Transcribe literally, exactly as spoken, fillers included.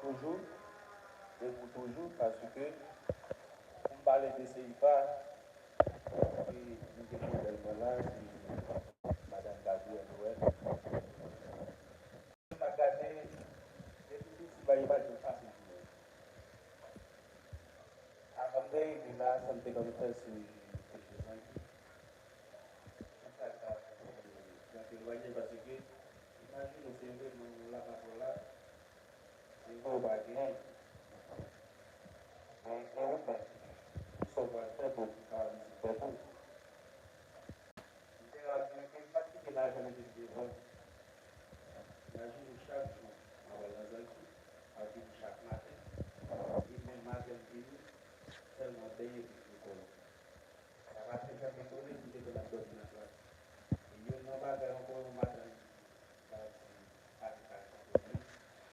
Toujou, e pou toujou, paske pou m pale de Seifa, e m gen modèl mwen la, se Madanm Gabrielle Noël. M ap gade, depi piti, bagay pa t janm fasil pou mwen. Avan m te rive la, sa m te konn fè, se peche zangi. Sa ka fè m ap elwanye, paske imajine w se vre, moun la pa